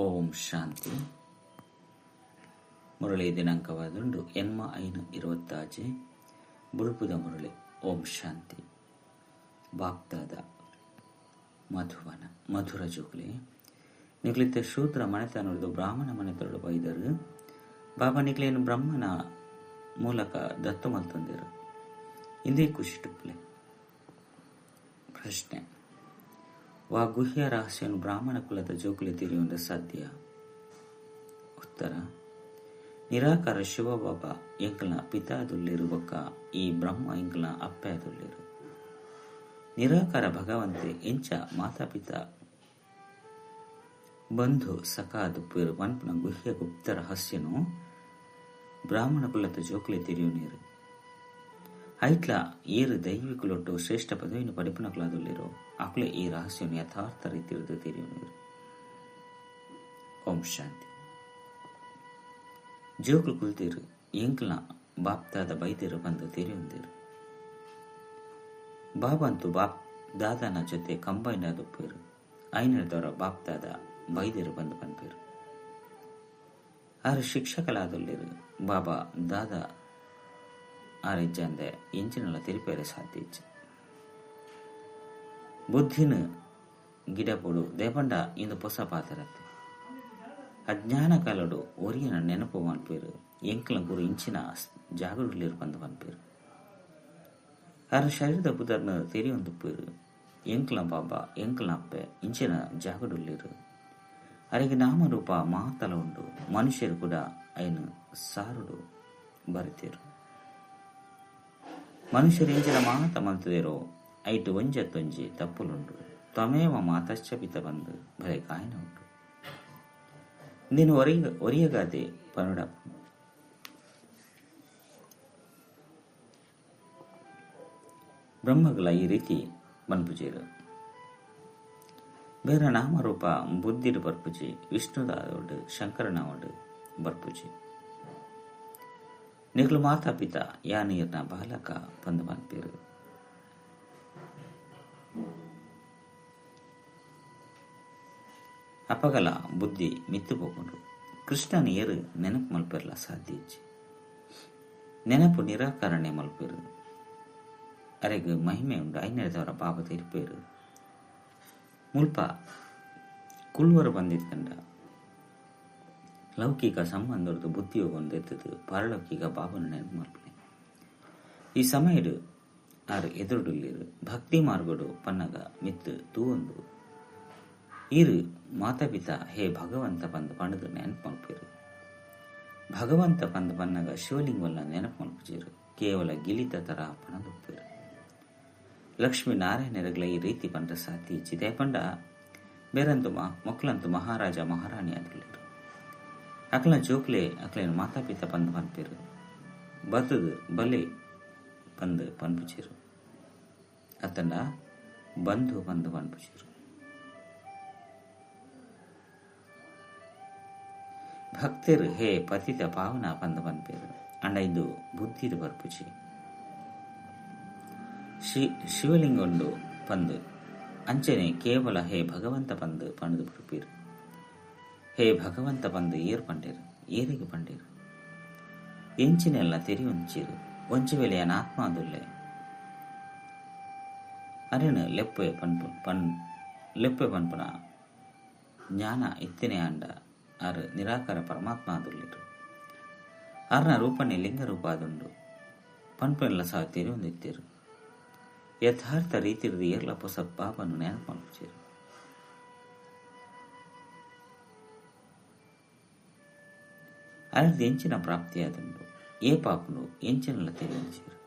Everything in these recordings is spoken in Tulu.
ಓಂ ಶಾಂತಿ. ಮುರಳಿ ದಿನಾಂಕವಾದುಂಡು ಎನ್ಮ ಐನು ಇರುವತ್ತಾಜೆ ಬುಳುಪುದ ಮುರಳಿ. ಓಂ ಶಾಂತಿ. ಬಾಪ್ದಾದ ಮಧುವನ ಮಧುರ ಜೋಗ್ಲೆ ನಿಕ್ಲಿತ್ತ ಶೂದ್ರ ಮನೆತನೊಡ್ದು ಬ್ರಾಹ್ಮಣ ಮನೆತನೊಡು ಬೈದರು. ಬಾಬಾ ನಿಕ್ಲೇನು ಬ್ರಹ್ಮನ ಮೂಲಕ ದತ್ತು ಮಲ್ತೊಂದಿರು ಇಂದೇ ಖುಷಿ ಟುಪ್ಲೆ. ಪ್ರಶ್ನೆ: ವಾ ಗುಹ್ಯ ರಹಸ್ಯನು ಬ್ರಾಹ್ಮಣ ಕುಲದ ಜೋಕುಲೆ ತಿಳಿಯುವಂತ ಸಾಧ್ಯ? ಉತ್ತರ: ನಿರಾಕಾರ ಶಿವಬಾಬಾ ಎಂಕಲ್ನ ಪಿತಾದುಲ್ಲಿರು ಬೊಕ್ಕ ಈ ಬ್ರಹ್ಮ ಎಂಕಲ್ನ ಅಪ್ಪೆದುಲ್ಲಿರು. ನಿರಾಕಾರ ಭಗವಂತೆ ಎಂಚ ಮಾತಾಪಿತಾ ಬಂಧು ಸಖಾದುಪ್ಪೇರು ಪನ್ಪುನ ಗುಹ್ಯ ಗುಪ್ತ ರಹಸ್ಯನು ಬ್ರಾಹ್ಮಣ ಕುಲದ ಜೋಕುಲೆ ತಿಳಿಯುನೀರು. ಐಟ್ಲ ಏರು ದೈವಿಕುಲೊಟ್ಟು ಶ್ರೇಷ್ಠ ಪದವಿಯನ್ನು ಪಡಿಪುನಕುಲಾದುಲ್ಲಿರೋ ಅಕುಲೆ ಈ ರಹಸ್ಯನು ಯಥಾರ್ಥ ರೀತಿಯಿರುದು ತಿಳಿಯುನೀರು. ಓಂ ಶಾಂತಿ. ಜೋಕುಲು ಕುಲ್ತೀರು ಎಂಕ್ಲ ಬಾಪ್ದಾದ ಬೈದಿರು ಬಂದು ತೆರೆಯುಂದಿರು. ಬಾಬಂತು ಬಾಪ್ ದಾದನ ಜೊತೆ ಕಂಬೈನ್ ಆದುಪ್ಪೇರು. ಐನದವರ ಬಾಪ್ದಾದ ಬೈದಿರು ಬಂದು ಪನ್ಪೇರು. ಆರು ಶಿಕ್ಷಕಲಾದುಲ್ಲಿರು. ಬಾಬಾ ದಾದ ಆರಿಜ್ಜಂದೆ ಎಂಚಿನಲ ತಿರುಪೇರೆ ಸಾಧ್ಯ ಇಜ್ಜಿ. ಬುದ್ಧಿನ ಗಿಡಪೊಡು ದೇಪಂಡ ಇಂದು ಪೊಸ ಪಾತ್ರತೆ. ಅಜ್ಞಾನ ಕಾಲಡು ಒರಿಯನ ನೆನಪು ಮನ್ಪೇರು. ಎಂಕ್ಲ ಗುರು ಇಂಚಿನ ಜಾಗರುಲಿರು ಬಂದು ಪನ್ಪೇರು. ಆರ ಶರೀರದ ಪುದರ್ನ ತೆರೆಯೊಂದುಪ್ಪೇರು. ಎಂಕ್ಲ ಬಾಬಾ ಎಂಕ್ಲ ಅಪ್ಪೆ ಇಂಚಿನ ಜಾಗಡುಲ್ಲಿರು. ಅರೆಗೆ ನಾಮರೂಪ ಮಾತಲ ಉಂಡು. ಮನುಷ್ಯರು ಕೂಡ ಐನು ಸಾರುಡು ಬರಿತೇರು. ಮನುಷ್ಯರು ಇಂಚಿನ ಮಾತ ಮಲ್ತದೇರೋ ಐಟು ಒಂಜತ್ತೊಂಜಿ ತಪ್ಪುಲುಂಡು. ತ್ವಮೇವ ಮಾತಶ್ಚ ಪಿತ ಬಂದು ಬಲೆ ಗಾಯನ ಉಂಡು. ನೀನು ಒರಿಯಗಾದೆ ಪನುಡ. ಬ್ರಹ್ಮಗಳ ಈ ರೀತಿ ಬನ್ಪುಜೇರು. ಬೇರೆ ನಾಮರೂಪ ಬುದ್ಧಿಡು ಬರ್ಪುಜಿ, ವಿಷ್ಣುದಾದೋಡು ಶಂಕರನಾವಡು ಬರ್ಪುಜಿ. ನಿಗಳು ಮಾತಾ ಪಿತ ಯಾನೀರ್ನ ಬಾಲಕ ಬಂದು ಪನ್ಪೇರು. ಅಪಗಲ ಬುದ್ಧಿ ಮಿತ್ತು ಪೋಪುಂಡು. ಕೃಷ್ಣನ ಏರು ನೆನಪು ಮಲ್ಪೆರ್ಲ ಸಾಧ್ಯ ಇಜ್ಜಿ. ನೆನಪು ನಿರಾಕರಣೆ ಮಲ್ಪೇರು. ಅರೆಗ್ ಮಹಿಮೆ ಉಂಡು. ಐನದವರ ಬಾಬ ತಿರುಪೇರು. ಮುಲ್ಪ ಕುಲ್ವರು ಬಂದಿತ್ತಂಡ ಲೌಕಿಕ ಸಂಬಂಧದ ಬುದ್ಧಿಯೋಗ ಎತ್ತದು ಪಾರಲೌಕಿಕ ಬಾಬನ ನೆನಪು ಮಲ್ಪನೆ. ಈ ಸಮಯಡು ಆರು ಎದುರುಡುಲ್ಲಿರು. ಭಕ್ತಿ ಮಾರ್ಗಡು ಪನ್ನಗ ಮಿತ್ತು ತೂವೊಂದು ಈರು ಮಾತಾಪಿತ ಹೇ ಭಗವಂತ ಪಂದು ಪಂಡದು ನೆನಪು ಮಲ್ಪೇರು. ಭಗವಂತ ಪಂದು ಪನ್ನಗ ಶಿವಲಿಂಗವನ್ನ ನೆನಪು ಮಲ್ಪುಜೇರು. ಕೇವಲ ಗಿಲಿತ ತರ ಪಣದುಪ್ಪೇರು. ಲಕ್ಷ್ಮೀ ನಾರಾಯಣರಗಳ ಈ ರೀತಿ ಪಂಡ ಸಾತಿ ಇಚ್ಚಿದೆ ಪಂಡ ಬೇರಂತು ಮಕ್ಕಳಂತು ಮಹಾರಾಜ ಮಹಾರಾಣಿ ಆದುಲ್ಲೇರು. ಅಕ್ಲ ಜೋಕ್ಲೆ ಅಕ್ಲೇನು ಮಾತಾಪಿತ ಪಂದು ಪನ್ಪೇರು. ಬತ್ತದು ಬಲೆ ಪಂದು ಪನ್ಪುಚೇರು. ಅತ್ತಂಡ ಬಂಧು ಪಂದು ಪನ್ಪುಚೇರು. ಭಕ್ತರು ಹೇ ಪತಿತ ಪಾವನ ಪಂದು ಪನ್ಪೇರು. ಅಂಡ ಇದು ಬುದ್ಧಿಡು ಬರ್ಪುಚಿ. ಶಿವಲಿಂಗೊಂಡು ಪಂದು ಅಂಚನೆ ಕೇವಲ ಹೇ ಭಗವಂತ ಪಂದು ಪಂದು ಪುಡುಪೀರು. ಹೇ ಭಗವಂತ ಪಂದು ಏರ್ ಪಂಡೇರು, ಏರಿಗೆ ಪಂಡೇರು. ಎಂಚಿನೆಲ್ಲ ತೆರಿಯೊಂಚೀರು. ಒಂಚಿ ವೇಳೆಯನ ಆತ್ಮ ಅದುಲ್ಲೆ. ಅರೆನು ಲೆಪ್ಪೆ ಪನ್ಪು ಪನ್ ಲೆಪ್ಪೆ ಪನ್ಪುನ ಜ್ಞಾನ ಇತ್ತಿನೇ ಅಂಡ ಆರು ನಿರಾಕಾರ ಪರಮಾತ್ಮ ಆದುಲ್ಲೇರು. ಆರ್ನ ರೂಪನೇ ಲಿಂಗ ರೂಪ ಆದುಂಡು. ಪನ್ಪೆಲ್ಲ ಸಹ ತೆರಿಯೊಂದಿತ್ತೀರು. ಯಥಾರ್ಥ ರೀತಿರದ ಏರ್ಲ ಪೊಸ ಪಾಪನು ನೆನಪು ಮಲ್ಪುಜೆರ್. ಅರೆರ್ದ್ ಎಂಚಿನ ಪ್ರಾಪ್ತಿಯಾದುಂಡು. ಏ ಪಾಪನು ಎಂಚಿನಲ ತೆರಿಯೊಂಚೀರು.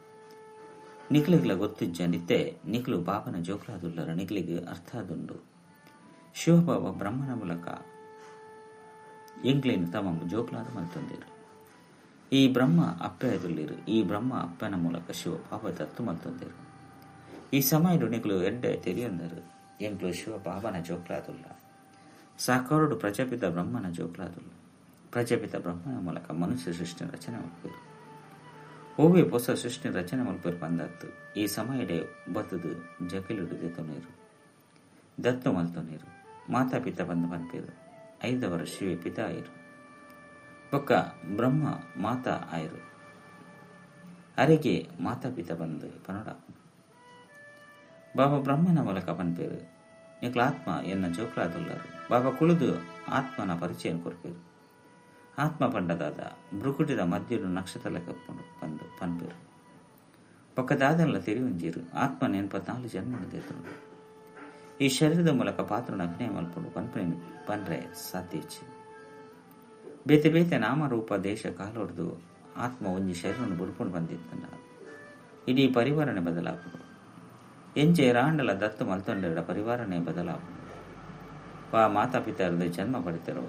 ನಿಕ್ಲಿಗ್ಲ ಗೊತ್ತಿಜ್ಜಂದಿತ್ತೆ ನಿಕ್ಲು ಬಾಬನ ಜೋಕ್ಲಾದುಲ್ಲರ ನಿಕ್ಲಿಗ್ ಅರ್ಥ ಆದುಂಡು. ಶಿವಬಾಬಾ ಬ್ರಹ್ಮನ ಮೂಲಕ ಎಂಕ್ಲೇನು ತಮ್ಮ ಜೋಕ್ಲಾದ ಮಲ್ತೊಂದಿರು. ಈ ಬ್ರಹ್ಮ ಅಪ್ಪೆ ಆದುಲ್ಲಿರು. ಈ ಬ್ರಹ್ಮ ಅಪ್ಪನ ಮೂಲಕ ಶಿವ ಬಾಬಾ ದತ್ತು ಮಲ್ತೊಂದಿರು. ಈ ಸಮಯಡು ನಿಕ್ಲು ಎಡ್ಡೆ ತೆರಿಯೊಂದರು. ಎಂಕ್ಲು ಶಿವ ಬಾಬನ ಜೋಕ್ಲಾದುಲ್ಲ. ಸಾಕಾರುಡು ಪ್ರಜಾಪಿತ ಬ್ರಹ್ಮನ ಜೋಕ್ಲಾದುಲ್ಲ. ಪ್ರಜಾಪಿತ ಬ್ರಹ್ಮನ ಮೂಲಕ ಮನುಷ್ಯ ಸೃಷ್ಟಿ ರಚನೆ ಮಲ್ಪೇರು. ಓವೇ ಪೊಸ ಸೃಷ್ಟಿ ರಚನೆ ಮಲ್ಪೇರು ಪಂದತ್ತು. ಈ ಸಮಯಡೆ ಬತ್ತದು ಜಕಿಲುಡು ದೆತ್ತೊನೇರು, ದತ್ತು ಮಲ್ತೊನೇರು. ಮಾತಾಪಿತ ಬಂದು ಪನ್ಪೇರು. ಐದವರ ಶಿವೆ ಪಿತಾ ಆಯಿರು. ಬೊಕ್ಕ ಬ್ರಹ್ಮ ಮಾತಾ ಆಯಿರು. ಅರೆಗೆ ಮಾತಾ ಪಿತ ಬಂದು ಪನೋಡ ಬಾಬಾ ಬ್ರಹ್ಮನ ಮೂಲಕ ಪನ್ಪೇರು ನಿಕ್ಲ ಆತ್ಮ ಎನ್ನ ಜೋಕ್ಲಾದುಲ್ಲರು. ಬಾಬಾ ಕುಳಿದು ಆತ್ಮನ ಪರಿಚಯ ಕೊರ್ಪೇರು. ಆತ್ಮ ಪಂಡದಾದ ಭ್ರುಕುಟಿದ ಮಧ್ಯಡು ನಕ್ಷತ್ರ ಲೆಕ್ಕ ಬಂದು ಪನ್ಪೇರು. ಬೊಕ್ಕ ದಾದನ್ಲ ತೆರಿವಂಜೀರು. ಆತ್ಮ 84 ಜನ್ಮನು ದೇತರು. ಈ ಶರೀರದ ಮೂಲಕ ಪಾತ್ರನ ಅಭಿನಯ ಮಲ್ಪುಂಡು ಪನ್ಪನೆ ಪನ್ರೆ ಸಾಧ್ಯ. ಬೇತೆ ಬೇತೆ ನಾಮರೂಪ ದೇಶ ಕಾಲೊಡ್ದು ಆತ್ಮ ಒಂಜಿ ಶರೀರವನ್ನು ಬುಡ್ಕೊಂಡು ಬಂದಿತ್ತಂಡ ಇಡೀ ಪರಿವಾರನೆ ಬದಲಾಪುಂಡು. ಎಂಚೆ ರಾಂಡಲ ದತ್ತು ಮಲ್ತೊಂಡೆರಡ ಪರಿವಾರನೆ ಬದಲಾಪುಂಡು. ವಾ ಮಾತಾಪಿತರದ ಜನ್ಮ ಪಡಿತರೋ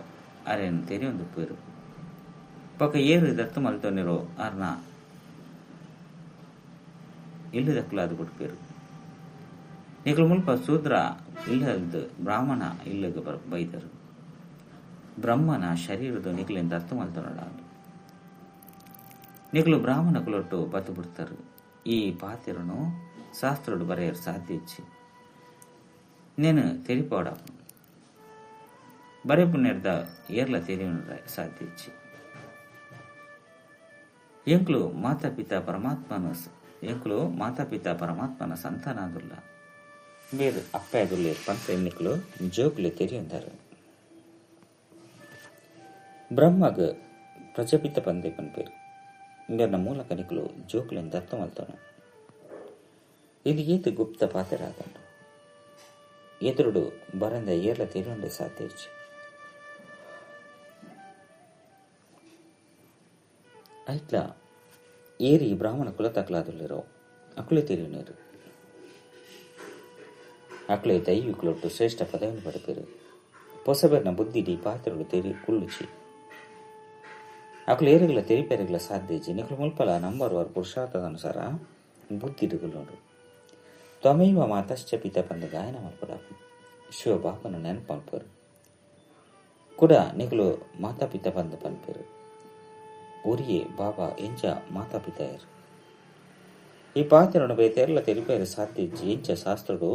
ಅರೇನು ತೆರೆಯೊಂದು ಪೇರು. ಬೊಕ್ಕ ಏರು ದತ್ತು ಮಲ್ತೊಂಡಿರೋ ಅರ್ನ ಇಲ್ಲದಕ್ಕಲಾದ ಕೊಡ್ಪೇರು. ನಿಕಲು ಮುಲ್ಪ ಶೂದ್ರ ಇಲ್ಲದ ಬ್ರಾಹ್ಮಣ ಇಲ್ಲಗ ಬೈದರು. ಬ್ರಹ್ಮನ ಶರೀರದ ನಿಕಲಿಂದ ದತ್ತು ಮಲ್ತೊಂಡ ನಿಕಲು ಬ್ರಾಹ್ಮಣ ಕುಲೊಟ್ಟು ಬತ್ತು ಬಿಡ್ತಾರೆ. ಈ ಪಾತಿರನು ಶಾಸ್ತ್ರೋಡು ಬರೆಯರು ಸಾಧ್ಯ. ನೇನು ತೆರಿಪಾಡ ಬರೆಪುನೆರ್ದ ಏರ್ಲ ತೆರಿಯುವ ಸಾಧ್ಯ. ಎಂಕ್ಲು ಮಾತಾಪಿತ ಪರಮಾತ್ಮನ ಎಂಕ್ಲು ಮಾತಾಪಿತ ಪರಮಾತ್ಮನ ಸಂತಾನಾದುಲ್ಲ ಬೇರು ಅಪ್ಪದುಲ್ಲ ಪಂತ ಎನ್ನಿಕ್ಲು ಜೋಕ್ಲು ತೆರಿಯುಂದಾರು. ಬ್ರಹ್ಮಗ್ ಪ್ರಜಾಪಿತ ಪಂದೆ ಪನ್ಪೇರು. ಇಂಬೆರ್ನ ಮೂಲಕ ನಿಕ್ಲು ಜೋಕ್ಲೆನ್ ದತ್ತ ಮಲ್ತೋಣ. ಇದು ಏತು ಗುಪ್ತ ಪಾತ್ರರಾದಂಡು ಎದುರುಡು ಬರಂದ ಏರ್ಲ ತೆರಿಯುಂಡೆ ಸಾಧ್ಯ. ಐಟ್ಲ ಏರಿ ಬ್ರಾಹ್ಮಣ ಕುಲತಕ್ಲಾದುಲ್ಲಿರೋ ಅಕುಲೆ ತೆರಿಯುನೇರು. ಅಕುಲೆ ದೈವಿಕುಲೊಟ್ಟು ಶ್ರೇಷ್ಠ ಪದವಿಯನ್ನು ಪಡೆಪೇರು. ಪೊಸಬೆರ್ನ ಬುದ್ಧಿಡಿ ಪಾತ್ರಗಳು ತೆರಿ ಕುಳ್ಳುಚಿ ಅಕುಲು ಏರುಗಳ ತೆರಿಪೆರೆಗಳ ಸಾಧ್ಯ. ನಿಕುಲು ಮುಲ್ಪಲ ನಂಬರ್ ವಾರ್ ಪುರುಷಾರ್ಥದ ಅನುಸಾರ ಬುದ್ಧಿಡುಗಳು. ತ್ವಮೇವ ಮಾತಶ್ಚ ಪಿತ ಬಂದು ಗಾಯನ ಮಲ್ಪಡ ಶಿವ ಬಾಪನ ನೆನಪು ಮಲ್ಪರು. ಕೂಡ ನಿಕುಲು ಮಾತಾಪಿತ ಬಂದು ಪನ್ಪೇರು. ಊರಿಯೇ ಬಾಬಾ ಎಂಚ ಮಾತಾಪಿತಾಯರು. ಈ ಪಾತ್ರನು ಬೇತೆಲ್ಲ ತೆರಿಪೇರು ಸಾಧ್ಯ. ಎಂಚ ಶಾಸ್ತ್ರಡು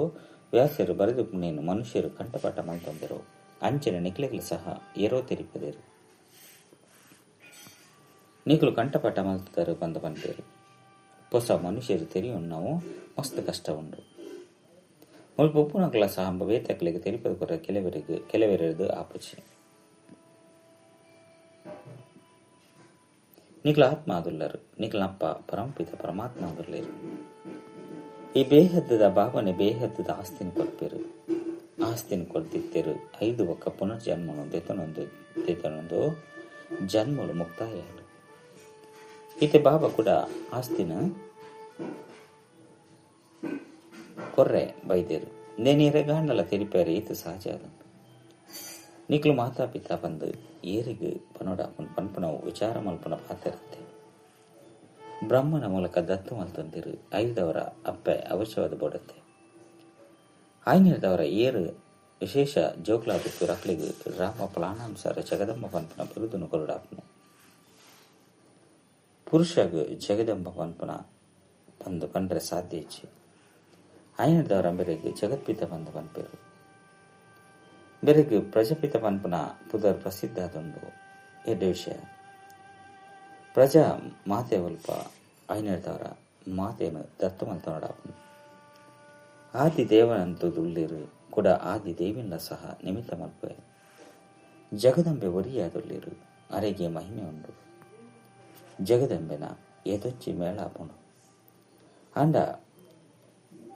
ವ್ಯಾಸರು ಬರೆದು ನೇನು ಮನುಷ್ಯರು ಕಂಠಪಾಠ ಮಲ್ತೊಂದಿರು. ಅಂಚನೆ ನಿಕ್ಲೆಗಳು ಸಹ ಏರೋ ತೆರಿಪದೇರು. ನಿಕಲು ಕಂಠಪಾಠ ಮಲ್ತಾರೆ ಬಂದ ಪನ್ಪೇರು. ಹೊಸ ಮನುಷ್ಯರು ತೆರಿಯು ನಾವು ಮಸ್ತ್ ಕಷ್ಟ ಉಂಡು. ಮುಲ್ಪ ಉಪ್ಪುನಕಲ ಸಹ ಬೇತಕ್ಲಿಗೆ ತೆರಿಪದ ಕೊರ ಕೆಲವರಿಗೆ ಕೆಲವೆರದು ಆಪುಚಿ. ನಿಕ್ಲ ಆತ್ಮ ಆದುಲ್ಲರು. ನಿಕ್ಲನಪ್ಪ ಪರಮಪಿತ ಪರಮಾತ್ಮ ಆದುಲ್ಲೇರು. ಈ ಬೇಹದ್ದದ ಭಾವನೆ ಬೇಹದ್ದದ ಆಸ್ತಿನ ಕೊರ್ಪೇರು. ಆಸ್ತಿನ ಕೊರ್ದಿತ್ತೇರು. 5 ಒಕ್ಕ ಪುನರ್ಜನ್ಮನು ದೆತನೊಂದು ದೆತನೊಂದು ಜನ್ಮಲು ಮುಕ್ತಾಯ. ಈತ ಬಾಬಾ ಕೂಡ ಆಸ್ತಿನ ಕೊರ್ರೆ ಬೈದೇರು. ನೇನೀರೆ ಗಾಂಡಲ ತೆರಿಪೇರೆ ಈತ ಸಹಜ. ನಿಕ್ಲು ಮಾತಾಪಿತ ಬಂದು ಏರಿಗೆ ಪನೋಡ ಪನ್ಪನವು ವಿಚಾರ ಮಲ್ಪನ ಪಾತ್ರ. ಬ್ರಹ್ಮನ ಮೂಲಕ ದತ್ತು ಮಲ್ತೊಂದಿರು. ಐದವರ ಅಪ್ಪೆ ಅವಶ್ಯವಾದ ಬೋಡತ್ತೆ. ಐನದವರ ಏರು ವಿಶೇಷ ಜೋಕ್ಲಾದಿತ್ತು ರಕ್ಲಿಗೆ ರಾಮ ಪ್ಲಾನಾನುಸಾರ ಜಗದಂಬ ಪನ್ಪನ ಬಿರುದನ್ನು ಕೊರಡಾಪನು. ಪುರುಷಗ್ ಜಗದಂಬ ಪನ್ಪನ ಬಂದು ಪಂಡ್ರೆ ಸಾಧ್ಯ. ಐನದವರ ಬೆರೆಗೆ ಜಗತ್ಪಿತ ಬಂದು ಪನ್ಪೇರು. ಬೆರೆಗೆ ಪ್ರಜಾಪಿತ ಪನ್ಪನ ಪುದರ್ ಪ್ರಸಿದ್ಧ ಆದೊಂದು ಎಡ್ಡೆ ವಿಷಯ. ಪ್ರಜಾ ಮಾತೆ ಒಲ್ಪ ಐನದವರ ಮಾತೆಯನ್ನು ದತ್ತು ಮಲ್ತೊಂಡಾಪನು. ಆದಿ ದೇವನಂತು ದುಳ್ಳಿರು ಕೂಡ ಆದಿ ದೇವಿನ ಸಹ ನಿಮಿತ್ತ ಮಲ್ಪೆ. ಜಗದಂಬೆ ಒರಿಯಾದುಳ್ಳಿರು. ಅರೆಗೆ ಮಹಿಮೆ ಉಂಡು. ಜಗದಂಬೆನ ಎದೊಚ್ಚಿ ಮೇಳಾಪುಂಡು. ಅಂಡ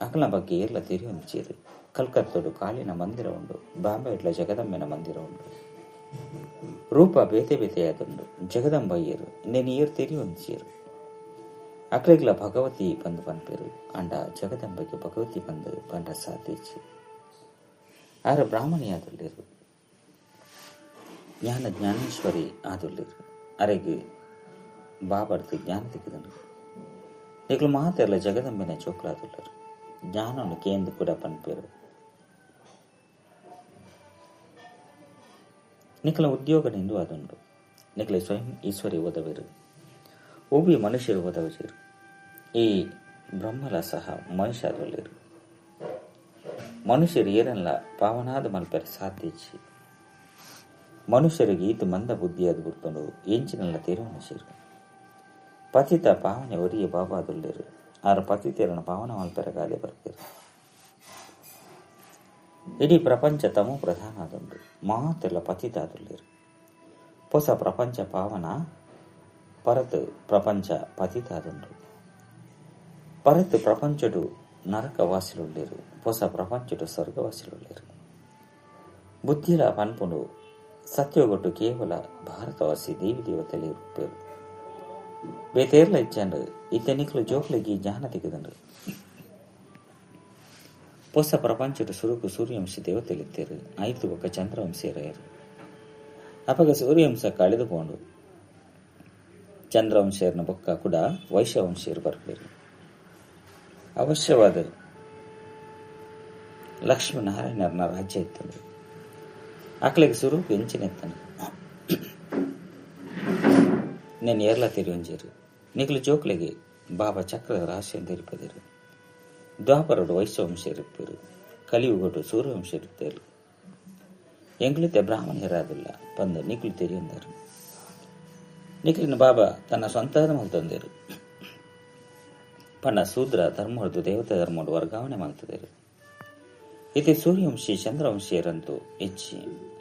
ಅಕಲ ಬಗ್ಗೆ ಏರ್ಲ ತೆರಿಯೊಂಚೀರು. ಕಲ್ಕತ್ತೋಡು ಕಾಳಿನ ಮಂದಿರ ಉಂಡು. ಬಾಂಬೆ ಇಟ್ಲ ಜಗದಂಬೆನ ಮಂದಿರ ಉಂಡು. ರೂಪ ಬೇತೆ ಬೇತೆಯಾದುಂಡು. ಜಗದಂಬ ಏರು ಇನ್ನೇನು ಏರು ತೆರಿಯೊಂಚೀರು. ಅಕ್ಲೆಗ್ಲ ಭಗವತಿ ಬಂದು ಪನ್ಪೇರು. ಅಂಡ ಜಗದಂಬೆಗೆ ಭಗವತಿ ಬಂದು ಪಂಡ ಸಾಧಿಸಿ. ಆರ ಬ್ರಾಹ್ಮಣಿಯಾದುಳ್ಳಿರು. ಜ್ಞಾನ ಜ್ಞಾನೇಶ್ವರಿ ಆದುಳ್ಳಿರು. ಅರೆಗೆ ಬಾಬರ್ದು ಜ್ಞಾನ ತೆಗೆದನು. ನಿಕ್ಲು ಮಾತೆಲ್ಲ ಜಗದಂಬೆನ ಚೋಕ್ಲಾದುಳ್ಳರು. ಜ್ಞಾನವನ್ನು ಕೇಂದ್ರ ಕೂಡ ಪನ್ಪೇರು. ನಿಖಲ ಉದ್ಯೋಗ ನಿಂದು ಅದುಂಡು. ನಿಖಲ ಸ್ವಯಂ ಈಶ್ವರಿ ಓದವಿರು. ಒಬ್ಬಿ ಮನುಷ್ಯರು ಓದವಿರು. ಈ ಬ್ರಹ್ಮಲ ಸಹ ಮನುಷ್ಯ ಆದುಳ್ಳಿರು. ಮನುಷ್ಯರು ಏರಲ್ಲ ಪಾವನಾದ ಮಲ್ಪೆರೆ ಸಾಧ್ಯ. ಮನುಷ್ಯರಿಗೆ ಈತ ಮಂದ ಬುದ್ಧಿಯಾದ ಬುರ್ತುಂಡು ಎಂಚಿನಲ್ಲ ತೆರವನ ಸೇರು ಪತಿತ ಪಾವನೆ ಒರಿಯ ಬಾಬಾದುಲ್ಲೇರು ಆರ ಪತಿತೇರನ ಪಾವನ ಮಲ್ಪೆರಗಾದೆ ಬರ್ಪೇರು. ಇಡೀ ಪ್ರಪಂಚ ತಮೋ ಪ್ರಧಾನ ಆದುಂಡು ಮಾತೆಲ್ಲ ಪತಿತ ಆದುಲ್ಲೇರು. ಹೊಸ ಪ್ರಪಂಚ ಪಾವನ ಪರತ್ ಪ್ರಪಂಚ ಪತಿತ ಆದುಂಡು. ಪರತ್ ಪ್ರಪಂಚಡು ನರಕವಾಸಿಲುಲ್ಲೇರು, ಹೊಸ ಪ್ರಪಂಚಡು ಸ್ವರ್ಗವಾಸಿಲುಲ್ಲೇರು. ಬುದ್ಧಿಲ ಪನ್ಪುಂಡು ಸತ್ಯೋಗೊಟ್ಟು ಕೇವಲ ಭಾರತವಾಸಿ ದೇವಿ ದೇವತೆಲೆ ಇರುಪೇರು. ಬೇತೇರ್ಲ ಇಚ್ಚಂಡು ಇತ್ತೆ ನಿಕ್ಲು ಜೋಕ್ಲಿಗೆ ಜ್ಞಾನ ತೆಗೆದಂಡು. ಹೊಸ ಪ್ರಪಂಚಡು ಸುರುಕು ಸೂರ್ಯವಂಶ ದೇವತೆಲಿತ್ತೇರು, ಆಯ್ತು ಬೊಕ್ಕ ಚಂದ್ರವಂಶೀಯರು. ಅಪಗ ಸೂರ್ಯವಂಶ ಕಳೆದುಕೊಂಡು ಚಂದ್ರವಂಶೀಯರನ ಬೊಕ್ಕ ಕೂಡ ವೈಶ್ಯವಂಶೀಯರು ಬರ್ಪೇರು. ಅವಶ್ಯವಾದ ಲಕ್ಷ್ಮೀನಾರಾಯಣರನ ರಾಜ್ಯ ಇತ್ತಂದ್ರೆ ಆಕಳಿಗೆ ಸುರುಕು ಎಂಚಿನೆತ್ತನು నేను ಏರ್ಲ ತೆರಿಯೊಂಜೇರು. ನಿಕ್ಲು ಜೋಕ್ಲಿಗೆ ಬಾಬಾ ಚಕ್ರದ ರಹಸ್ಯ ತೆರಿಪದಿರು. ದ್ವಾಪರಡು ವೈಶ್ಯವಂಶರಿಪ್ಪರು, ಕಲಿಯುಗಡು ಸೂರ್ಯವಂಶರಿತ್ತೇರು. ಎಂಗ್ಲಿತೆ ಬ್ರಾಹ್ಮಣರಾದಿಲ್ಲ ಬಂದು ನಿಕ್ಲು ತೆರಿಯೊಂದರು. ನಿಕ್ಲಿನ ಬಾಬಾ ತನ್ನ ಸ್ವಂತ ಮಲ್ತೊಂದೇರು. ಪಂಡ ಶೂದ್ರ ಧರ್ಮದ್ದು ದೇವತೆ ಧರ್ಮಡು ವರ್ಗಾವಣೆ ಮಾಡ್ತದೇರು. ಇತಿ ಸೂರ್ಯವಂಶಿ ಚಂದ್ರವಂಶಿಯರಂತೂ ಹೆಚ್ಚಿ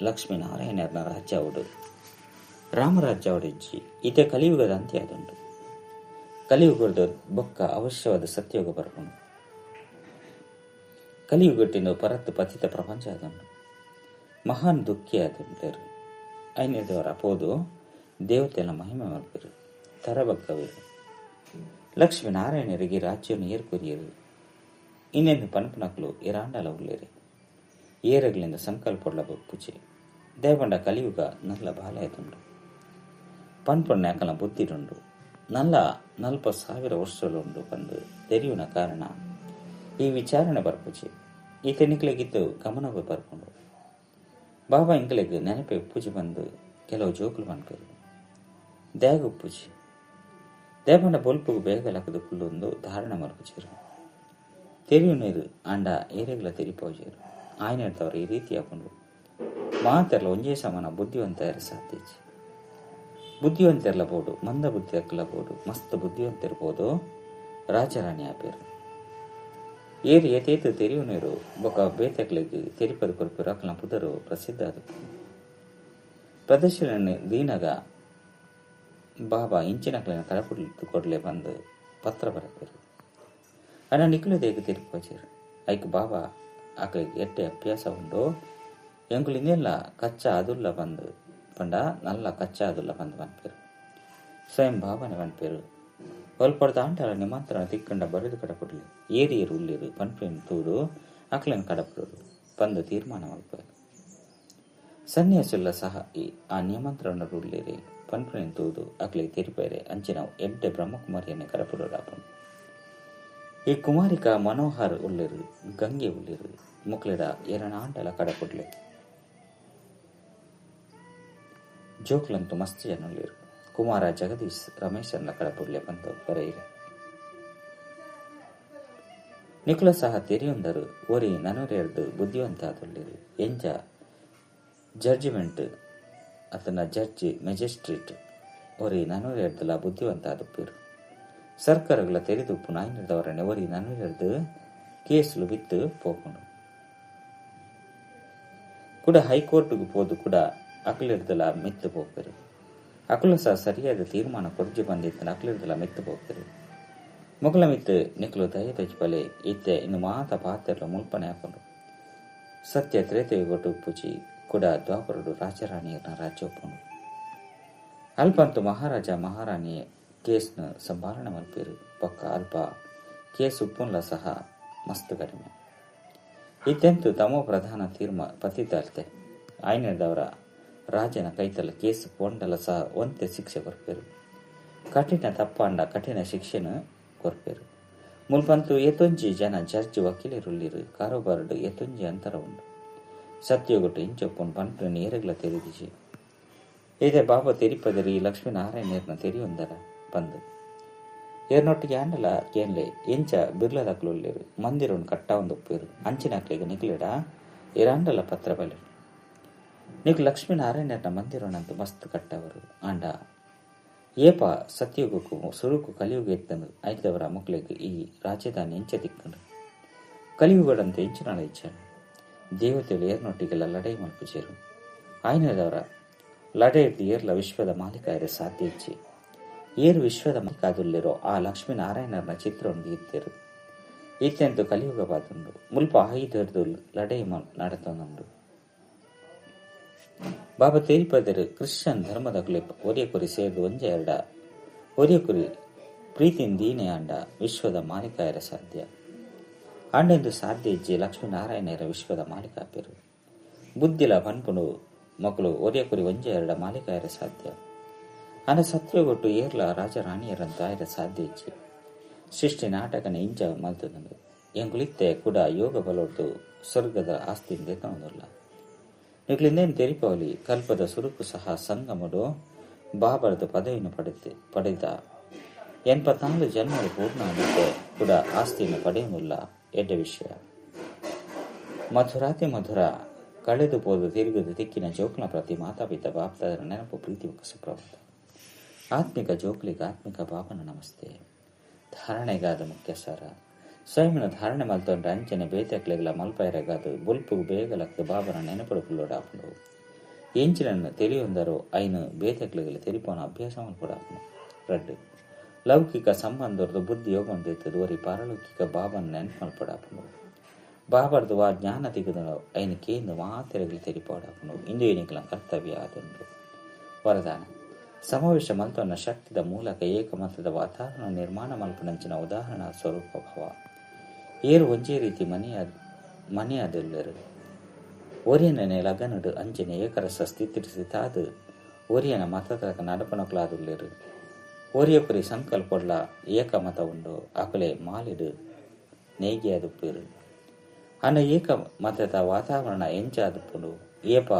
ಲಕ್ಷ್ಮೀನಾರಾಯಣರನ ರಾಜ್ಯ ಅವಡು ರಾಮರಾಜ್ಯ ಅವಡೆಜ್ಜಿ. ಇತೆ ಕಲಿಯುಗದ ಅಂತ್ಯ ಅದುಂಟು. ಕಲಿಯುಗದ ಬೊಕ್ಕ ಅವಶ್ಯವಾದ ಸತ್ಯಯುಗ ಬರ್ಪುಂಡು. ಕಲಿಯುಗಟ್ಟಿನ ಪರತ್ತು ಪತಿತ ಪ್ರಪಂಚ ಅದುಂಟು. ಮಹಾನ್ ದುಃಖಿ ಆದುಂಟರು. ಐನದವರ ಅಪೋದು ದೇವತೆಯ ಮಹಿಮೆ ಮಲ್ಪರು ತರಬಕ್ಕವರು. ಲಕ್ಷ್ಮೀನಾರಾಯಣರಿಗೆ ರಾಜ್ಯವನ್ನು ಏರ್ಕೊರಿಯರು. ಇನ್ನೇನು ಪನ್ಪುನಕ್ಲು ಇರಾಂಡಲ ಉಳ್ಳೇರಿ ಏರಗ್ಲಿಂದ ಸಂಕಲ್ಪೊಡ್ಲ ಪುಚೆ ದೇವಂಡ ಕಲಿಯುಗ ನಲ್ಲ ಬಾಲಯದುಂಡು. ಪನ್ಪೊಣ್ಣೆ ಅಕಲ ಬುದ್ಧಿಡುಂಡು. ನಲ್ಲ 40,000 ವರ್ಷಲುಂಡು ಬಂದು ತೆರೆಯುನ ಕಾರಣ ಈ ವಿಚಾರಣೆ ಬರ್ಪುಚೆ. ಈ ತೆನಿಕ್ಲೆಗಿದ್ದು ಗಮನ ಬರ್ಕೊಂಡು ಬಾಬಾ ಇಂಗ್ಲೆಗ್ ನೆನಪೆ ಉಪ್ಪುಜಿ ಬಂದು ಕೆಲವು ಜೋಕುಲು ಪನ್ಪೇರು. ದೇಗ ಉಪ್ಪುಜಿ ದೇವಂಡ ಬೊಲ್ಪುಗು ಬೇಗ ಲಕ್ಕದ ಕುಲ್ಲೊಂದು ಧಾರಣ ಮಲ್ಪುಚೇರು. ತೆರಿಯು ನೀರು ಅಂಡ ಏರೆಗ್ಲ ತೆರಿಪೋಜೇರು. ಆಯ್ನೆಡ್ದವರು ಈ ರೀತಿ ಹಾಕೊಂಡು ಮಾತೆಲ್ಲ ಒಂಜೇ ಸಮಾನ ಬುದ್ಧಿವಂತರ ಸಾಧ್ಯ. ಬುದ್ಧಿವಂತಿರಲ ಬೋಡು ಮಂದ ಬುದ್ಧಿ ಅಕ್ಕಲ ಬೋಡು ಮಸ್ತ್ ಬುದ್ಧಿವಂತಿರ್ಬೋದು ರಾಜರಾಣಿ ಆಪೇರು. ಏರು ಏತೇತು ತೆರಿಯು ನೀರು ಬೊಕ ಬೇತಕ್ಲಿಗೆ ತೆರಿಪದು ಕೊರ್ಪೇರು. ಅಕ್ಕಲ ಪುದರು ಪ್ರಸಿದ್ಧ ಅದು. ಪ್ರದರ್ಶನ ದೀನಗ ಬಾಬಾ ಇಂಚಿನಕ್ಲಿನ ಕಡಪುಡ್ದು ಕೊಡ್ಲೆ ಬಂದು ಪತ್ರ ಬರಪೇರು. ಅಣ್ಣ ನಿಕ್ಲು ದೇಗ ತೆರಿಪೋಜೇರು. ಐಕ್ ಬಾಬಾ ಆಕಳಿಗೆ ಎಟ್ಟೆ ಅಭ್ಯಾಸ ಉಂಡು. ಎಂಕುಲು ಇನ್ನೆಲ್ಲ ಕಚ್ಚಾ ಅದುಲ್ಲ ಬಂದು ಪಂಡ ನಲ್ಲ ಕಚ್ಚಾ ಅದುಲ್ಲ ಬಂದು ಪನ್ಪೇರು. ಸ್ವಯಂ ಬಾಬಾನೆ ಪನ್ಪೇರು. ಒಲ್ಪಡ್ದ ಆಂಟಲ ನಿಮಂತ್ರಣ ತಿಕ್ಕಂಡ ಬರೆದು ಕಡಪುಡ್ಲಿ ಏರಿ ಏರು ಉಳ್ಳೇರು ಪನ್ಪೇನು ತೂದು ಅಕ್ಲನ್ ಕಡಪುಡೋಡು ಬಂದು ತೀರ್ಮಾನ ಮಲ್ಪೇರು. ಸನ್ಯಾಸುಲ್ಲ ಸಹ ಆ ನಿಮಂತ್ರಣ ಉಳ್ಳೇರಿ ಪನ್ಪೇನು ತೂದು ಅಕ್ಲಿಗೆ ತೆರಿಪೇರೆ. ಅಂಚಿನ ಎಡ್ಡೆ ಬ್ರಹ್ಮಕುಮಾರಿಯನ್ನೇ ಕಡಪುಡೋಡಾಪುಂಡು. ಈ ಕುಮಾರಿಕ ಮನೋಹರ್ ಉಳ್ಳೇರು, ಗಂಗೆ ಉಳ್ಳೇರು ಮುಕ್ಲೆಡ ಎರನಾಂಡಲ ಕಡಪುಡ್ಲೆ. ಜೋಕ್ಲಂತೂ ಮಸ್ತ್ ಜನ ಉಳ್ಳೇರು. ಕುಮಾರ ಜಗದೀಶ್ ರಮೇಶನ್ನ ಕಡಪುಡ್ಲೆ ಬಂದು ಬರೆಯಿರೆ. ನಿಕುಲ ಸಹ ತೆರಿಯೊಂದರು ಒರಿ ನನೊರೆಯರ್ದು ಬುದ್ಧಿವಂತ ಆದುಳ್ಳೇರು. ಎಂಜ ಜಡ್ಜಿಮೆಂಟ್ ಅತನ ಜಡ್ಜ್ ಮೆಜಿಸ್ಟ್ರೇಟ್ ಒರಿ ನನೊರೆಯರ್ದುಲ ಬುದ್ಧಿವಂತ ಆದುಪ್ಪೇರು. ಸರ್ಕಾರಗಳ ತೆರೆದುಪ್ಪು ನಾಯಿನದವರನ್ನೇ ಒರಿ ನನ್ನೊರೆಯರ್ದು ಕೇಸ್ಲು ಬಿತ್ತು ಪೋಪುಂಡು. ಕೂಡ ಹೈಕೋರ್ಟ್ಗೆ ಪೋದು ಕೂಡ ಅಕ್ಲಿರ್ದಲ ಮೆತ್ತು ಪೋಪೆರು. ಅಕುಲು ಸಹ ಸರಿಯಾದ ತೀರ್ಮಾನ ಕೊರ್ಜಿ ಬಂದಿತ್ತನ ಅಕ್ಲಿರ್ದಲ ಮೆತ್ತು ಪೋಪೆರು. ಮೊಗಲ ಮಿತ್ತು ನಿಕ್ಲು ದಯ ತಜ್ಪಲೆ ಇತ್ತೆ ಇನ್ನು ಮಾತ ಪಾತೆರ್ಲ ಮುಲ್ಪನೆ ಹಾಕೊಂಡು. ಸತ್ಯ ತ್ರೇತಯುಗೊಟ್ಟು ಉಪ್ಪುಚಿ ಕೂಡ ದ್ವಾಪರುಡು ರಾಜರಾಣಿಯರನ್ನ ರಾಜ್ಯ ಒಪ್ಪುಂಡು. ಅಲ್ಪಂತು ಮಹಾರಾಜ ಮಹಾರಾಣಿಯ ಕೇಸ್ನ ಸಂಭಾಳನೆ ಮಲ್ಪೇರು. ಪಕ್ಕ ಅಲ್ಪ ಕೇಸ್ ಉಪ್ಪುನ್ಲ ಸಹ ಮಸ್ತ್ ಕಡಿಮೆ. ಇತ್ತೆಂತು ತಮೋ ಪ್ರಧಾನ ತೀರ್ಮ ಪತಿತಾರ್ತೆ ಆಯ್ನೆದವರ ರಾಜನ ಕೈತಲ ಕೇಸ್ ಪೋಂಡಲ ಸಹ ಒಂತೆ ಶಿಕ್ಷೆ ಕೊರ್ಪೇರು. ಕಠಿಣ ತಪ್ಪಾಂಡ ಕಠಿಣ ಶಿಕ್ಷೆನ ಕೊರ್ಪೇರು. ಮುಲ್ಪಂತು ಏತೊಂಜಿ ಜನ ಜಡ್ಜ್ ವಕೀಲರುಳ್ಳಿರು. ಕಾರೋಬಾರುಡು ಏತೊಂಜಿ ಅಂತರ ಉಂಡು. ಸತ್ಯಗೊಟ್ಟು ಇಂಚೊಪ್ಪುನ್ ಪನ್ಪುನ ಏರಗ್ಲ ತೆರಿದಿಜಿ. ಇದೇ ಬಾಬಾ ತೆರಿಪದರಿ ಲಕ್ಷ್ಮೀನಾರಾಯಣರ್ನ ತೆರಿಯೊಂದರ ಬಂದು ಏರ್ನೊಟ್ಟಿಗೆ ಆಂಡಲ ಕೇನ್ಲೆ ಎಂಚ ಬಿರ್ಲದಕ್ಲು ಉಳ್ಳೇರು. ಮಂದಿರವನ್ನು ಕಟ್ಟಾವೊಂದು ಉಪ್ಪೇರು. ಅಂಚಿನಕ್ಲೆಗ್ ನಿಕ್ಲೆಡ ಏರಾಂಡಲ ಪತ್ರ ಬಲೆ. ನಿಕ್ ಲಕ್ಷ್ಮೀನಾರಾಯಣನ ಮಂದಿರನಂತ ಮಸ್ತ್ ಕಟ್ಟವರು ಆಂಡ ಏಪ ಸತ್ಯುಗಕ್ಕೂ ಸುರುಕು ಕಲಿಯುಗ ಎತ್ತನು ಐತವರ ಮಕ್ಕಳಿಗೆ ಈ ರಾಜಧಾನಿ ಎಂಚ ತಿಕ್ಕಂಡು ಕಲಿಯುಗಡಂತೆ ಎಂಚಿನಾಳ ಇಚ್ಛಾಡು ದೇವತೆಗಳು ಏರ್ನೊಟ್ಟಿಗೆಲ್ಲ ಲಡೈ ಮಲ್ಪುಜೇರು ಆಯ್ನದವರ ಲಡೈರ್ದು ಏರ್ಲ ವಿಶ್ವದ ಮಾಲೀಕ ಸಾಧ್ಯ ಇಚ್ಚಿ ಏರು ವಿಶ್ವದ ಮಾಲೀಕಾದುಲ್ಲಿರೋ ಆ ಲಕ್ಷ್ಮೀನಾರಾಯಣನ ಚಿತ್ರವನ್ನು ಇತ್ತಿರು ಇತ್ತೆಂತು ಕಲಿಯುಗ ಬಾದುಂಡು ಮುಲ್ಪ ಆಯುಧರ್ದು ಲಡೈ ನಡತೊಂದುಂಡು. ಬಾಬಾ ತೇರಿಪದರು ಕ್ರಿಶ್ಚಿಯನ್ ಧರ್ಮದ ಒರಿಯ ಕುರಿ ಸೇರ್ದು ಒಂಜೆ ಎರಡ ಒರಿಯ ಕುರಿ ಪ್ರೀತಿಯಿಂದ ದೀನೆ ಆಂಡ ವಿಶ್ವದ ಮಾಲೀಕಾಯರ ಸಾಧ್ಯ ಆಂಡೆಂದು ಸಾಧ್ಯ ಇಜ್ಜಿ ಲಕ್ಷ್ಮೀನಾರಾಯಣರ ವಿಶ್ವದ ಮಾಲೀಕಾಪೆರು ಬುದ್ಧಿಲ ಪನ್ಪುನು ಮಕ್ಕಳು ಒರಿಯ ಕುರಿ ಒಂಜೆ ಎರಡ ಮಾಲೀಕಾಯರ ಸಾಧ್ಯ ಆಂಡ ಸತ್ಯಗೊಟ್ಟು ಏರ್ಲ ರಾಜರಾಣಿಯರಂತ ಆಯರ ಸಾಧ್ಯ ಇಜ್ಜಿ ಸೃಷ್ಟಿ ನಾಟಕನ ಇಂಚ ಮಲ್ತದಂದು ಎಂಕುಲಿತ್ತೆ ಕೂಡ ಯೋಗ ಬಲೊಡ್ದು ಸ್ವರ್ಗದ ಆಸ್ತಿಯಿಂದ ತಗೊಂಡಲ್ಲ ನಿಕ್ಲಿಂದೇನು ತೆರಿಪವಲಿ ಕಲ್ಪದ ಸುರುಕು ಸಹ ಸಂಗಮಡು ಬಾಬರದ ಪದವಿಯನ್ನು ಪಡೆದ 84 ಜನ್ಮಗಳು ಪೂರ್ಣ ಆಗಿದ್ದೆ ಕೂಡ ಆಸ್ತಿಯನ್ನು ಪಡೆಯುವುದಿಲ್ಲ ಎಡ್ಡ ವಿಷಯ. ಮಧುರಾತಿ ಮಧುರ ಕಳೆದು ಪೋದು ತಿರುಗದು ತಿಕ್ಕಿನ ಜೋಕ್ನ ಪ್ರತಿ ಮಾತಾಪಿತ ಬಾಪ್ತಾದರ ನೆನಪು ಪ್ರೀತಿ ಸುಪ್ರಭಾತ. ಆತ್ಮಿಕ ಜೋಕ್ಲಿಗೆ ಆತ್ಮಿಕ ಬಾಬನ ನಮಸ್ತೆ. ಧಾರಣೆಗಾದ ಮುಖ್ಯ ಸಾರ ಸ್ವಯಂನ ಧಾರಣೆ ಮಲ್ತೊಂಡ್ರೆ ಅಂಚನೆ ಬೇತಕ್ಲೆಗ್ಲ ಮಲ್ಪೈರಗಾದು ಬುಲ್ಪುಗು ಬೇಗಲಕ್ದು ಬಾಬನ ನೆನಪಡುಕುಲ್ಲೋಡಾಪುಂಡು ಎಂಚಿನನ್ನು ತಿಳಿಯೊಂದರು ಐನು ಬೇತಕ್ಲೆಗ್ಲ ತೆರಿಪೋನ ಅಭ್ಯಾಸ ಮಲ್ಪಡಾಪುಂಡು. ರಡ್ಡು ಲೌಕಿಕ ಸಂಬಂಧದ ಬುದ್ಧಿ ಯೋಗಂದಿತ್ತದು ಒರಿ ಪಾರಲೌಕಿಕ ಬಾಬನ ನೆನಪು ಮಲ್ಪಡಾಪುಂಡು ಬಾಬರ್ದು ವಾ ಜ್ಞಾನ ತಿಗದು ಐನು ಕೇಂದ್ರ ಮಾತೆರೆಗ್ಲ ತೆರಿಪೋಡಾಪುಂಡು ಇಂದು ಏನಿಕ್ಲ ಕರ್ತವ್ಯ ಆದುಂಡು. ವರದಾನ ಸಮಾವೇಶ ಮಲ್ತೊನ್ನ ಶಕ್ತಿದ ಮೂಲಕ ಏಕಮತದ ವಾತಾವರಣ ನಿರ್ಮಾಣ ಮಲ್ಪನಂಚಿನ ಉದಾಹರಣಾ ಸ್ವರೂಪ ಭವ. ಏರು ಒಂಜೇ ರೀತಿ ಮನೆಯಾದೆಲ್ಲರು ಒರಿಯನನೆ ಲಗನಡು ಅಂಚನೆ ಏಕರಸ ಸ್ಥಿತಿರಿಸಿತಾದು ಒರಿಯನ ಮತದ ನಡಪನಕ್ಲಾದುಲ್ಲೇರು ಒರಿಯೊಕರಿ ಸಂಕಲ್ಪೊಡ್ಲ ಏಕಮತ ಉಂಡು ಅಕಲೆ ಮಾಲಿಡು ನೇಗಿಯಾದುಪ್ಪೇರು ಅನ್ನ ಏಕ ಮತದ ವಾತಾವರಣ ಎಂಚಾದುಪ್ಪುಂಡು ಏಪ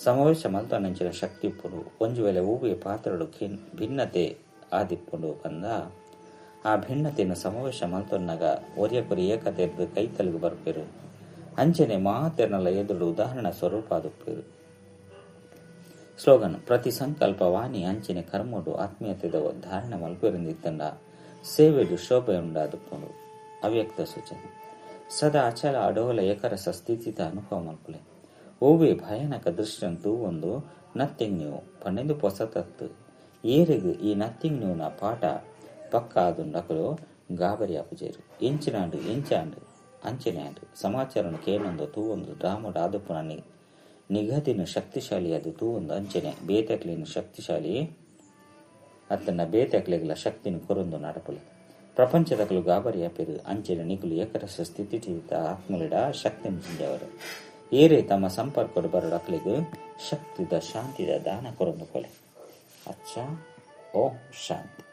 ಸಮಾವೇಶ ಮಲ್ತೊನಂಚಿನ ಶಕ್ತಿ ಇಪ್ಪುಂಡು ಒಂಜು ವೇಳೆ ಹೂವೆ ಪಾತ್ರಡು ಭಿನ್ನತೆ ಆದಿಪ್ಪುಂಡು ಬಂದ ಆ ಭಿನ್ನತೆಯನ್ನು ಸಮಾವೇಶ ಮಲ್ತೊನ್ನಗ ಒರಿಯಕೊರಿ ಏಕತೆರ್ದು ಕೈತಲುಗು ಬರ್ಪೇರು ಅಂಚನೆ ಮಾತೆರ್ನಲ ಎದುರು ಉದಾಹರಣಾ ಸ್ವರೂಪ ಆದುಪ್ಪೇರು. ಸ್ಲೋಗನ್ ಪ್ರತಿ ಸಂಕಲ್ಪ ವಾಣಿ ಅಂಚನೆ ಕರ್ಮಡು ಆತ್ಮೀಯತೆದ ಧಾರಣೆ ಮಲ್ಪೆರಿಂದಿತ್ತಂಡ ಸೇವೆಡು ಶೋಭೆ ಉಂಡಾದುಪ್ಪುಂಡು. ಅವ್ಯಕ್ತ ಸೂಚನೆ ಸದಾ ಅಚಲ ಅಡೋಲ ಏಕರಸ ಸ್ಥಿತಿತ ಅನುಭವ ಮಲ್ಪುಲೆ ಓವೇ ಭಯಾನಕ ದೃಶ್ಯಂತೂ ಒಂದು ನಥಿಂಗ್ ನ್ಯೂ 12 ಪೊಸತತ್ತು ಏರಿಗು ಈ ನಥಿಂಗ್ ನ್ಯೂನ ಪಾಠ ಪಕ್ಕ ಆದುಂಡಕಲು ಗಾಬರಿ ಆಪುಜೇರು ಎಂಚಿನಾಂಡು ಎಂಚಾಂಡು ಅಂಚನೆ ಆಂಡು ಸಮಾಚಾರನು ಕೇನೊಂದು ತೂವೊಂದು ಡ್ರಾಮಡು ಆದುಪ್ಪುನ ನಿಗದಿನ ಶಕ್ತಿಶಾಲಿಯಾದ ತೂವೊಂದು ಅಂಚನೆ ಬೇತಕ್ಲಿನ ಶಕ್ತಿಶಾಲಿ ಅತ್ತನ ಬೇತಕ್ಲೆಗ್ಲ ಶಕ್ತಿನ ಕೊರೊಂದು ನಡಪುಲೆ ಪ್ರಪಂಚದಕಲು ಗಾಬರಿ ಆಪೇರು ಅಂಚನೆ ನಿಗುಲು ಏಕರಸ ಸ್ಥಿತಿ ಆತ್ಮಲಿಡ ಶಕ್ತಿನ ಜಿಂಜವರು ಏರೇ ತಮ್ಮ ಸಂಪರ್ಕಡು ಬರಡಕ್ಲಿಗು ಶಕ್ತಿದ ಶಾಂತಿದ ದಾನ ಕೊರೊಂದು ಕೊಲೆ. ಅಚ್ಚಾ, ಓಂ ಶಾಂತಿ.